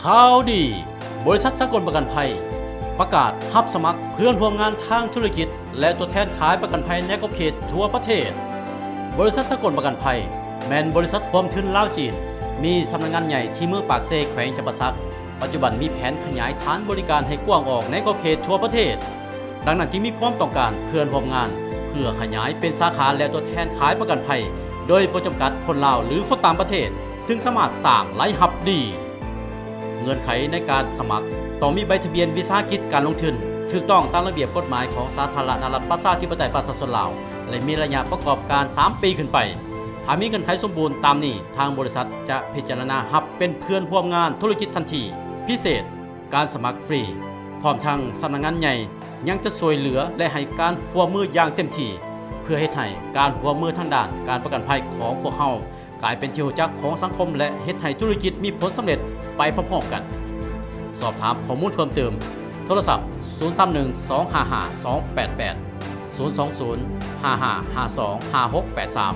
ຂ່າວດີ, ບໍລິສັດສາກົນປະກັນໄພ ປະກາດຮັບສະໝັກເພື່ອນຮ່ວມງານທາງທຸລະກິດ ແລະ ຕົວແທນຂາຍປະກັນໄພໃນຂອບເຂດທົ່ວປະເທດ. ບໍລິສັດສາກົນປະກັນໄພ ແມ່ນບໍລິສັດຮ່ວມທຶນລາວ-ຈີນ, ມີສຳນັກງານໃຫຍ່ທີ່ເມືອງປາກເຊ ແຂວງຈຳປາສັກ. ປັດຈຸບັນມີແຜນຂະຫຍາຍຖານບໍລິການໃຫ້ກວ້າງອອກໃນຂອບເຂດທົ່ວປະເທດ. ດັ່ງນັ້ນຈຶ່ງມີຄວາມຕ້ອງການເພື່ອນຮ່ວມງານ ເພື່ອຂະຫຍາຍເປັນສາຂາ ແລະ ຕົວແທນຂາຍປະກັນໄພ ໂດຍບໍ່ຈຳກັດຄົນລາວ ຫຼື ຄົນຕ່າງປະເທດ, ຊຶ່ງສາມາດສ້າງລາຍຮັບດີ. ເງື່ອນໄຂໃນການສະໝັກ ຕ້ອງມີໃບທະບຽນວິສາຫະກິດການລົງທຶນ ຖືກຕ້ອງຕາມລະບຽບກົດໝາຍຂອງສາທາລະນະລັດ ປະຊາທິປະໄຕ ປະຊາຊົນລາວ ແລະ ມີໄລຍະປະກອບການສາມປີຂຶ້ນໄປ. ຖ້າມີເງື່ອນໄຂສົມບູນຕາມນີ້, ທາງບໍລິສັດຈະພິຈາລະນາຮັບເປັນເພື່ອນຮ່ວມງານທຸລະກິດທັນທີ. ພິເສດ, ການສະໝັກຟຣີ, ພ້ອມທັງສຳນັກງານໃຫຍ່ຍັງຈະຊ່ວຍເຫຼືອ ແລະ ໃຫ້ການຮ່ວມມືຢ່າງເຕັມທີ່ ເພື່ອເຮັດໃຫ້ການຮ່ວມມືທາງດ້ານການປະກັນໄພຂອງພວກເຮົາ ກາຍເປັນທີ່ຮູ້ຈັກຂອງສັງຄົມ ແລະ ເຮັດໃຫ້ທຸລະກິດມີຜົນສຳເລັດໄປພ້ອມໆກັນ. ສອບຖາມຂໍ້ມູນເພີ່ມເຕີມ, ໂທລະສັບ ສູນສາມໜຶ່ງ ສອງຫ້າຫ້າ ສອງແປດແປດ, ສູນສອງສູນ ຫ້າຫ້າຫ້າສອງ ຫ້າຫົກແປດສາມ.